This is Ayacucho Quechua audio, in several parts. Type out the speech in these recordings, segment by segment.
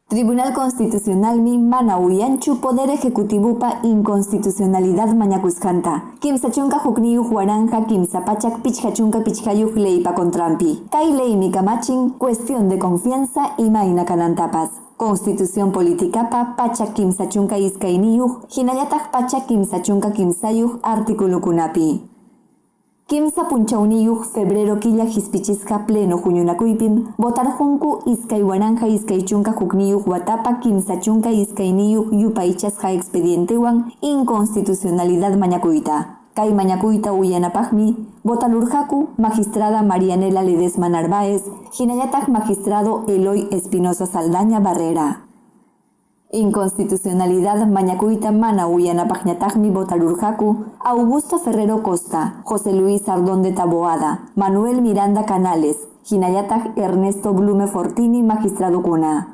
Tribunal Constitucionalmi mana uyanchu Poder Ejecutivopa inconstitucionalidad mañakusqanta, 311 355 leypa contranpi. Kay leymi kamachin cuestión de confianza imayna kanantapas. Constitución Politicapa 132 hinallataq 133 articulukunapi. Kimsa punchawniyuq febrero killa hispichisqa pleno huñunakuypim votarqunku 2021 watapa 32 yupaychasqa expedientewan inconstitucionalidad mañakuyta. Kay mañakuyta uyanapaqmi votalurqaku magistrada Marianela Ledesma Narváez, hinallataq magistrado Eloy Espinosa Saldaña Barrera. Inconstitucionalidad mañakuyta mana uyanapaqñataqmi votarurqaku Augusto Ferrero Costa, José Luis Ardón de Taboada, Manuel Miranda Canales, hinallataq Ernesto Blume Fortini magistradokuna.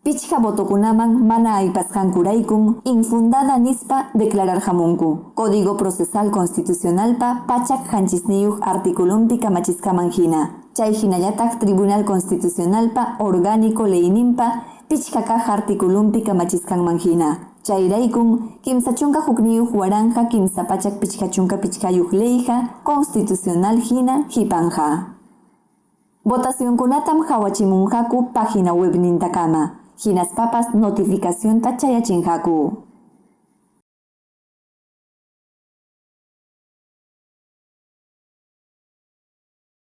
Pichqa votokunaman mana aypasqankuraykum infundada nispa declararqamunku. Código Procesal Constitucionalpa 107 articulumpi kamachisqaman hina. Chay hinallataq Tribunal Constitucionalpa orgánico leyninpa 5 kaq articulumpi kamachisqanman hina. Chayraykum 31 355 leyqa constitucional hina qipanja. Votacionkunatam qawachimunqaku página webnintakama. Hinaspapas notificacionta chayachinqaku.